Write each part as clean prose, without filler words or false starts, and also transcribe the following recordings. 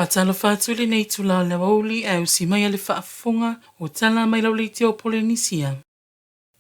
Faatalofa atu i lenei itula o le aoauli ae usi mai a le faafofoga o tala mai lau leitio o Polenisia.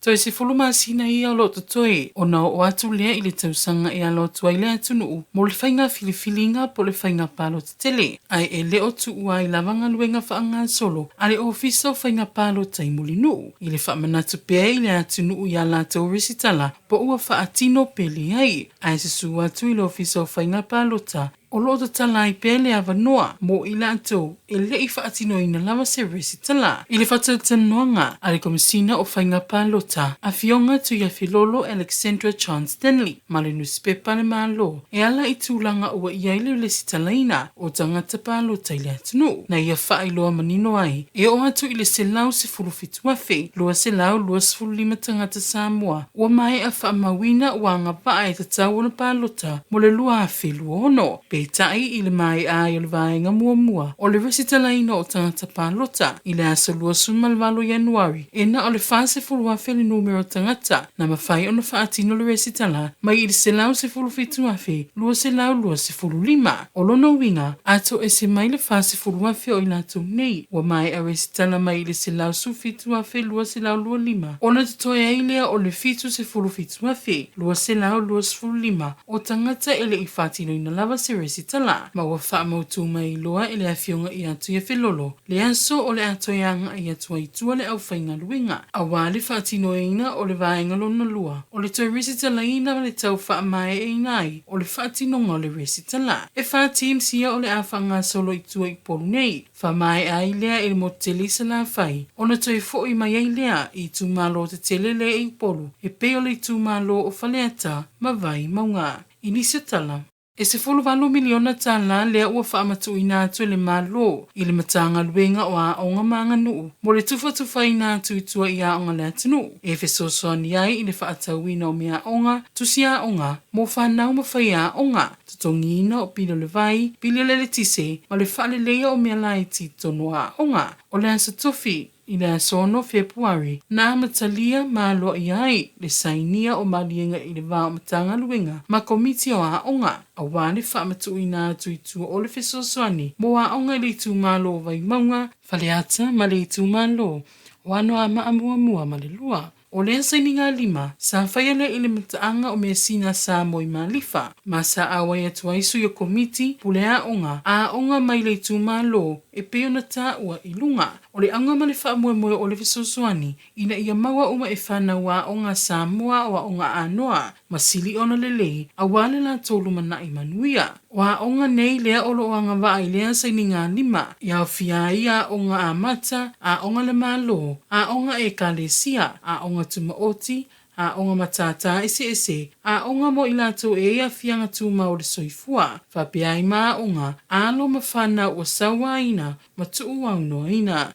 Toe 10 masina ia o lo o totoe ona oo atu lea i le tausaga e alo atu ai le atunuu mo le faiga filifiliga po o le faiga palota tele, ae e le o tuua ai lava galuega faagasolo a le Ofisa o Faiga Palota i Mulinuu i le faamanatu pea i le atunuu i a latou resitala po ua faatino pe leai, ae susu atu i le Ofisa o Faiga Palota O lo o tatala ai pea le avanoa mo i latou e le i faatinoina lava se resitala. I le faatalatalanoaga a le Komesina o Faiga Palota, Afioga Tuiafilolo Alexandra John Stanley ma le nusipepa a le Malo e ala i tulaga ua i ai le resitalaina o tagata palota i le atunuu, na ia faailoa manino ai e oo atu i le 117,225 tagata Samoa ua maea faamauina ua agavaa e tatau ona palota mo le 2026. Peitai, i le maea ai o le vaega muamua o le resitalaina o tagata palota i le aso 28 Ianuari, e na o le 40,000 le numera o tagata na mafai ona faatino le resitala mai i le 117,225. O lona uiga, a toese mai le 40,000 o i latou nei ua maea resitala mai i le 117,225, ona totoe ai lea o le 77,225 o tagata e le i faatinoina lava se resitala, ma ua faamautu mai loa e le Afioga ia Tuiafelolo le aso o le a toe agai atu ai i tua le aufaigaluega aua le faatinoina o le vaega lona lua o le toe resitalaina ma le tau faamaeaina ai o le faatinoga o le resitala. E fa teams ia o le a faagasolo i tua i Upolu nei. Faamaea ai lea i le motu tele i Salafai, ona toe foi mai ai lea i itumalo tetele lea i Upolu e pei o le itumalo o Faleata ma Vaimauga. I nisi o tala, e $18 miliona tala lea ua faamatuuina atu e le Malo i le Matagaluega o Aoga ma Aganuu mo le tufatufaina atu i tua i aoga a le atunuu e fesoasoani ai i le faatauina o meaaoga, tusi aoga mo fanau ma faiaoga, totogiina o pili o le vai, pili o le eletise ma le faaleleia o mea laiti i totonu o aoga. O le Aso Tofi i le aso 6 Fepuari, na amatalia ma aloaia ai le sainia o maliega i le va o Matagaluega ma Komiti o Aoga aua le faamatuuina atu i tua o le fesoasoani mo aoga i le itumalo o Vaimauga, Faleata ma le itumalo o Anoamaa Muamua ma le Lua. O lea sainigalima, sa faia lea i le mataaga o measina sa moi Malifa, ma sa auai atu ai sui o komiti, pule aoga, aoga mai le itumalo e pei ona taua i luga. O le auga ma le faamoemoe o le fesoasoani ina ia maua uma e fanau aoga Samoa aoaoga anoa ma sili ona lelei aua le latou lumanai manuia. O aoga nei lea o lo o agavaa i lea sainigalima e aofia ai aoga amata, aoga a le Malo, aoga Ekalesia, aoga tumaoti, aoga matata eseese, aoga mo i latou e i ai aafiaga tumau o le soifua, faapea ai ma aoga alo ma fanau ua sauaina ma tuuaunoaina.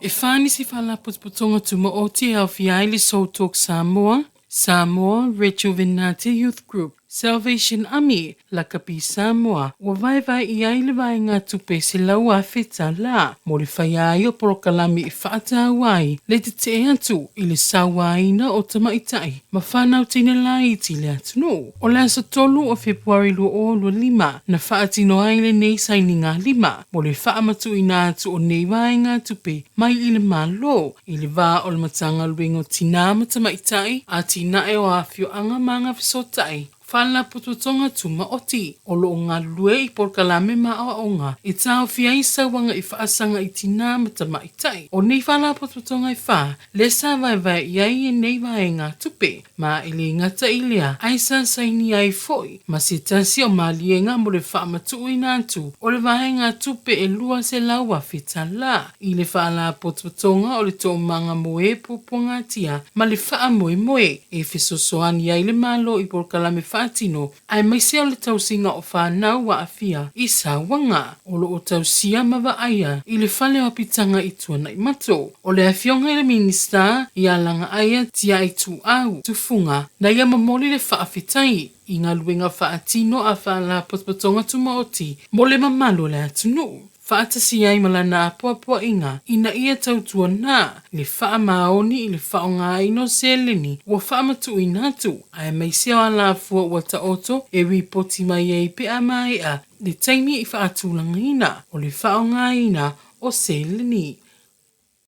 E fa nisi faalapotopotoga tumaoti e aofia ai le Soul Talk Samoa, Samoa Rejuvenate Youth Group, Salvation Army, Lakapi Samoa, ua vaevae i ai le vaegatupe $100,000 mo le faia ai o polokalame e faataua ai le tetee atu i le sauaina o tamaitai ma fanau teine laiti i le atunuu. O le aso 3 o Fepuari 2025 na faatino ai lenei sainigalima mo le faamatuuina atu o nei vaegatupe mai i le Malo i le va o le Matagaluega o Tinā ma Tamaitai, Atinae o Afioaga ma Agafesootai, Faalapotopotoga Tumaoti, o lo o galulue i polokalame ma aoaoga e taofia ai sauaga i faasaga i tinā ma tamaitai. O nei faalapotopotoga e fa lea sa vaevae i ai enei vaegatupe. Ma e le gata i lea, ae sa saini ai foi ma se tasi o maliega mo le faamatuuina atu o le vaega tupe e $200,000 i le Faalapotopotoga o le Toomaga mo e Puapuagatia ma le Faamoemoe e fesoasoani ai le Malo i polokalame faatino aemaise o le tausiga o fanau ua aafia i sauaga o lo o tausia ma vaaia i le fale o apitaga i Tuanaimato. O le Afioga i le Minisita ia Lagaaia Tiaituau Tufuga na ia momoli le faafetai i galuega faatino a Faalapotopotoga Tumaoti mo le mamalu o le atunuu. faatasi ai ma lana apoapoaiga ina ia tautuana le faamaoni i le faaaogaina o seleni ua faamatuuina atu, aemaise o alafua ua taoto e ripoti mai ai pe a maea. le taimi i faatulagaina o le faaaogaina o seleni.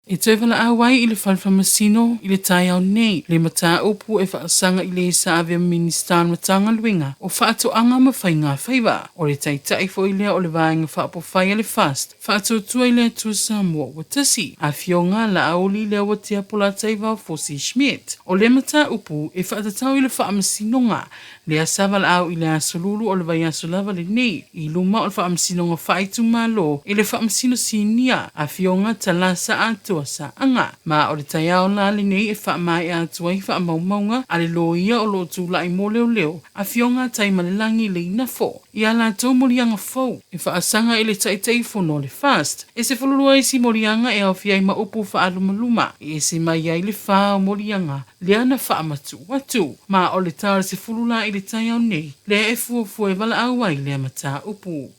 E toe valaau ai i le Fale Faamasino i le taeao nei le mataupu e faasaga i le sa avea ma Minisita o le Matagaluega o Faatoaga ma Faiga Faiva. O le Taitai foi lea o le Vaega Faaupufai a le FAST, Faatuatua i le Atua Samoa ua Tasi, Afioga Laauli Leuatea Polataivao Fosi Schmidt. O le mataupu e faatatau i le Faamasinoga lea sa valaau i le Aso Lulu o le vaiaso lava lenei i luma o le Faamasinoga Faaitumalo i le Faamasino Sinia, Afioga Talasa Atoa Saaga. Ma o le taeao la lenei e faamaea atu ai faamaumauga a le loia o lo o tulai mo leoleo, Afioga Taimalelagi Leinafo, i a latou moliaga fou e faasaga i le Taitaifono o le FAST. E 12 isi moliaga e aofia ai ma upu faalumaluma e ese mai ai le fa o moliaga lea na faamatuu atu. Ma o le ta o le 10 la i le taeao nei lea e fuafua e valaau ai lea mataupu.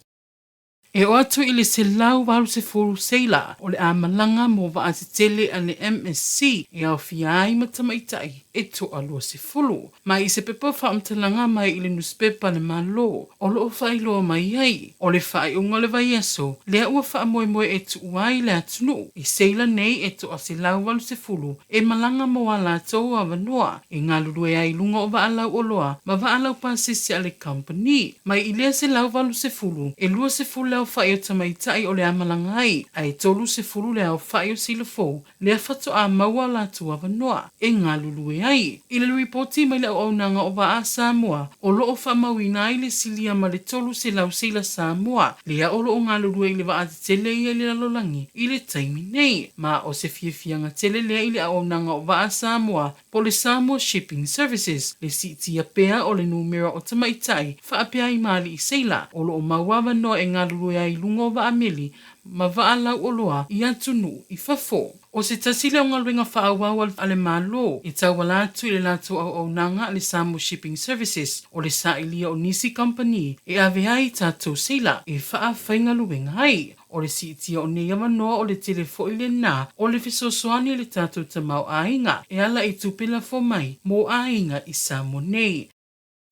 E oo atu i le 180 seila o le a malaga mo vaa tetele a le MSC e aofia ai ma tamaitai e toa 20. Ma i se pepa faamatalaga mai i le nusipepa a le Malo o lo o faailoa mai ai, o le faaiuga o le vaiaso lea ua faamoemoe e tuu ai le atunuu i seila nei e toa 180 e malaga mo a latou avanoa e galulue ai i luga o vaa lauoloa ma vaa laupasese a le kamupani. Mai i lea 180, e 20 le aofai o tamaitai o le a malaga ai, ae 30 le aofai o seila fou lea faatoa maua o latou avanoa e galulue ai. I le lipoti mai le Auaunaga o Vaa a Samoa, o lo o faamauina ai le silia ma le 300 seila Samoa lea o lo o galulue i le vaa tetele ia i le lalolagi i le taimi nei. Ma o se fiafiaga tele lea i le Auaunaga o Vaa a Samoa po o le Samoa Shipping Services, le siitia pea o le numera o tamaitai faapea ai ma alii seila o lo o maua avanoa e galulue ai i luga o vaa meli ma vaa lauoloa i atunuu i fafo. O se tasi lea o galuega faaauau a le Malo e tauala atu i le latou auaunaga a le Samoa Shipping Services o le sailia o nisi kamupani e ave ai tatou seila e faafaigaluega ai. O le siitia o nei avanoa o le tele foi lena o le fesoasoani i le tatou tamaoaiga e ala i tupe lafo mai mo aiga i Samoa nei.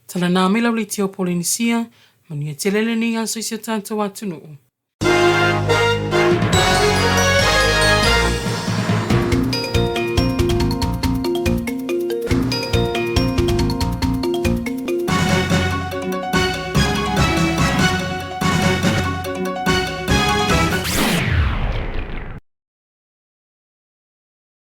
Talanā mai lau leitio Polenisia, manuia tele lenei aso i si o tatou atunuu.